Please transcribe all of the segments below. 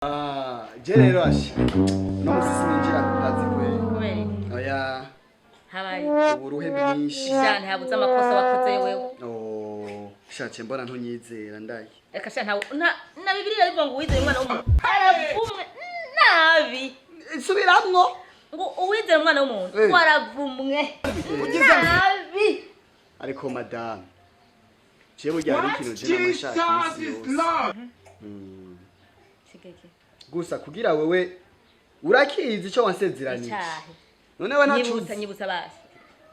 Ah, je rero asha no musi sininjira ku kazi kwe. Kubera iki? Oya. Habaye Uburuhe bwinshi. Sha, ntihabuze amakosa wakoze wewe. Oh, sha mbona ntunyizera ndayi. Reka sha, ntawe na Bibiliya bivuga ngo uwizeye umwana w'umuntu aravumwe nabi. Subiramwo. Ngo uwizeye umwana w'umuntu waravumwe nabi. Ariko madame, jewe burya hari ikintu je namashaka imisi yose. Sigeke. Gusa kugira wewe urakizi ico wansezeranije. Icyahe? None we Nyibutsa. ntacuzi. Nyibutsa basi.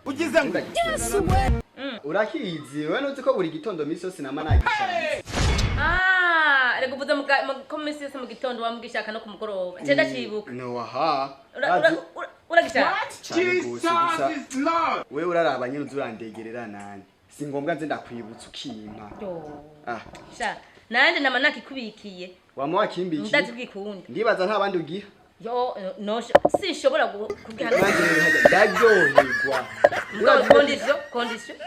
Ugize ngo Urakizi wewe, ntuzi ko buri gitondo misi yose nama nagishatse. Ah, reka uvuze ko minsi yose mu gitondo wamugishaka no ku mugoroba nce ndacibuka. No aha. Uragishaka? Cyane gose, gusa wewe uraraba nyene uza urandegerera nani. Si ngombwa nze ndakwibutsa ukimpa. Yo. Ah, Sha, nanje nama nakikubikiye. Wama wakimbikiye. Ndazi kwikunda. Ndibaza nta bandi ugiha. Yo, no, sinshobora kubwira. Nanjye rero hajya ndaryoherwa. Mugabo condition, condition.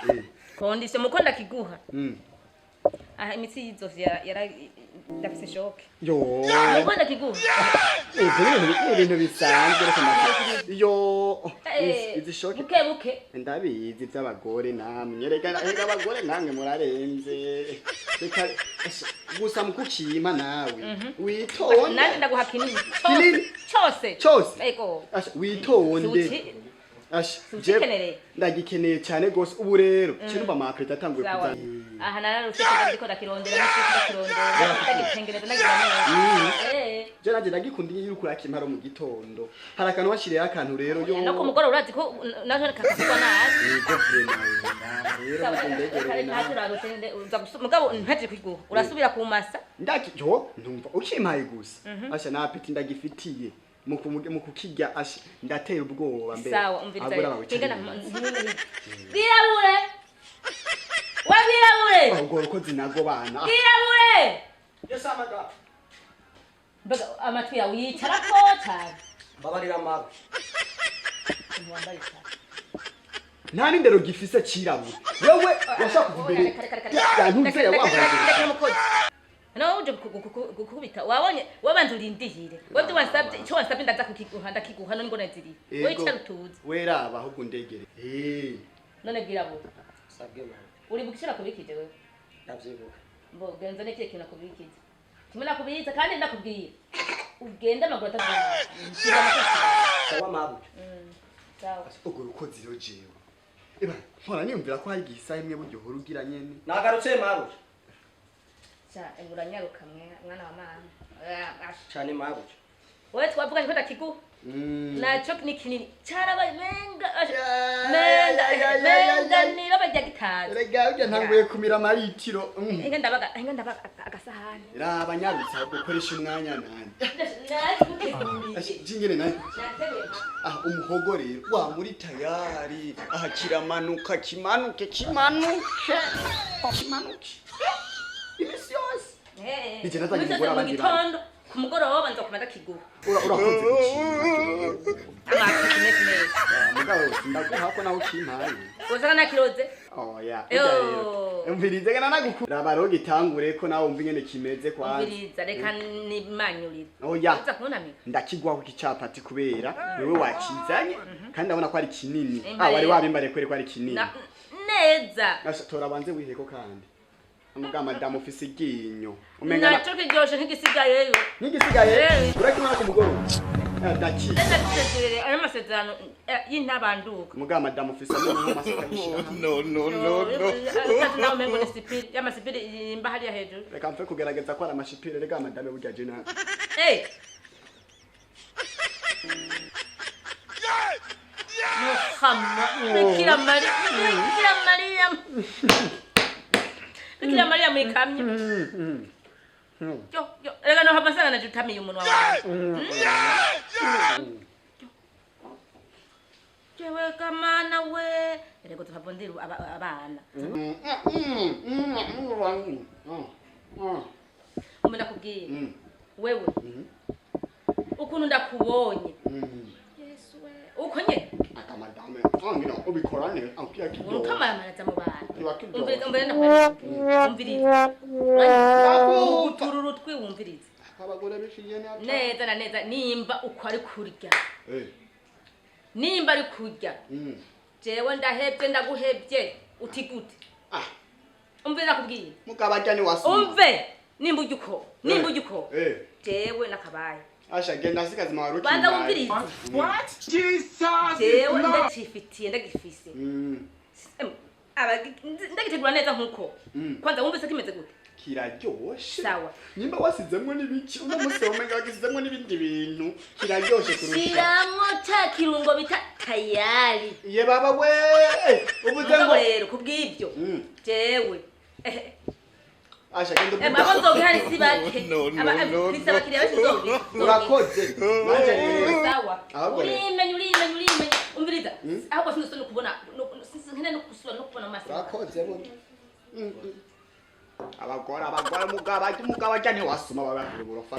Condition muko ndakiguha. Aha imitsi y'izosi yara ndafise choc. Yo. Muko ndakiguha. Ivyo ni ibintu bisanzwe, reka yo. Izi choc. Buke buke. Ndabizi by'abagore namwe. Reka reka, abagore namwe murarenze. Reka gusa mu kukima nawe. Witonde. Nanje ndaguha kinini. Kinini? Chose. Chose? Ego. Asha, witonde. Asha, Siucikeneye. Ndagikeneye cyane gose ubu rero. Kinumva ama appétit atanguye Sawa. kuza. Aha nararushe kuja ndiko ndakirondera, nishiki ndakirondera, ndagitengereza, ndagira neza. Je nanjye ndagikunda iyo uriko urakimpara mu gitondo. Hari akantu washiriyeho akantu rero yo. No ku mugoroba urazi ko naje kakavugwa nabi. Yego, vraiment. Rero Sawa, ndegere ntacyo nawe. urarushe uza mugabo ntaje kwiguha. Urasubira kumasa. Ndaki yo ndumva ukimpaye gusa. Asha, na appétit ndagifitiye. Mu kukirya asha ndatera ubwoba mbere. Sawa, umviriza. Ahubwo uraba wicaye. Hingana. Bwirabure. Wa bwirabure. Ahubwo urukozi nago bana. Bwirabure. Yes, madam. Mbega amatwi yawe yicarako cyane. Mbabarira mawe. Umuntu wambaye cyane. Nta n'indero gifise cirabura. Wewe washaka kuva imbere. Ya ntuze ya wambaye. Reka mukozi. Nawe uje gukubita wabonye wabanza urindihire. Wewe wansabye icyo wansabye, ndaza kukiguha, ndakiguha none ngona ziri. Wewe icara utuze. Weraba ahubwo ndegere. Eh. None bwirabura. Sabwe mawe. Uri bukisha nakubikije wewe. Ndavyibuka. Mbo genza n'ikihe kintu nakubikije. Kimwe nakubitse kandi ndakubwira. Ugende amaguru atavuye. Nshyira amakosa. Sawa mawe. Sawa. Ubwo rukozi rero jewe. Eba, mpora niyumvira ko hari igihe isaha imwe buryo uhora ugira nyene. Nagarutse mawe. Sha, uranyaruka mwana wa mama. Ah, ash. Cyane mawe. Wewe twavuganye ko ndakiguha. Naco ni kinini. Carabaye menga. Ash. Ya, Menga ya, ya, ya, menga ya. niroba rya gitazi. Erega burya ntanguye kumira amaritiro. Hinga ndabaga agasahani. Raba nyarutse ahubwo ukoresha umwanya nani. Naguteguriye. Asha, jingene nayo. Nateguye. Ah, umuhogo rero wa muri tayari. Aha kiramanuka, kimanuke, kimanuke. Kimanuke. Imisi yose. Eh. Nije nazanye Imisi umugore yose mu abandi gitondo ku mugoroba nzokoma ndakiguha. Urakoze gushima. Amazi meza meza. Mugabo sindaguha ko nawe ukimpaye. Uzana nakiroze. Oya, Yo. burya rero. Umvirize gana nagukura. Raba rero gitangure ko nawe umva ingene kimeze kwanza. Umviriza, reka nimanyurire. Oya. Uza kunamika. Ndakigwaho icapati kubera wewe wakizanye kandi ndabona ko ari kinini. Impa Ah, wari rero. wabimbariye kweri ko ari kinini. Neza. Asha, tora banze wiheko kandi. Muga madamu ufise iryinyo. Umenga Naco kiryoshe nk'igisigayeyo. n'igisigaye Eh. urakibona ku mugoroba. Ah, ndaki. Ndagusezerere ayo masezerano y'intabanduka. Muga madamu ufise amenyo nk'amasuka y'ishirahamwe. No, no, no, no. Nawe umengo ni sipiri y'amasipiri yimba hariya hejuru. Reka mfe kugerageza ko ari amashipire, rega madame burya je na. Eh. Muhamma, Bikira Maria, Bikira Maria. Bikira Maria mwikamyo. Yo, yo, reka no hapa sana najutamiye umunwa wawe. Jewe kamana we. Reka tuhavondera abana. Umbe ndakubwiye. Wewe. Ukuntu ndakubonye. Yesu we. Uko nye. Aka madame, angira ubikora neza, angira kidogo. Urukamaramaza mu bantu. Kiba kiryoshe. Umviriza, umviriza, ndakwariza. Umviriza. Ndakumva. Utururu tw'iwumviriza. Abagore bishiye ni ata. Neza na neza, nimba uko ari kurya, nimba ari kurya, jewe ndahebye, ndaguhebye. Uti gute? Ah. Umve, nakubwiye. Mugabo arya ni wasuma. Umve, nimba urya uko, nimba urya uko, jewe nakabaye. Asha, genda, sikazima waruki. Banza wumvirize. What? Jesus Jewe is Lord. ndacifitiye, ndagifise. Ndagitegura neza nkuko. Kwanza wumvise kimeze gute? Kiraryoshe. Sawa. Nimba wasizemwo n'ibiki uno musi, womenga wagisizemwo n'ibindi bintu, kiraryoshe kurusha. Shiramwo ca kirungo bita tayari. Ye baba we, uvuze Mugabo ngo rero kubw'ibyo, jewe Asha, genda. Abo nzogihari si bake. No, no, no, Mfise abakiriya benshi nzobika. Urakoze, nanje rero Sawa. Ahubwo rero. Urimenya, urimenya, urimenya. Umviriza, ahubwo sinzosubira no kubona, sinkeneye no gusubira no kubona mu maso. Urakoze burya. Abagore, abagore, umugabo arya, umugabo arya ntiwasuma, baba bakora uburofa.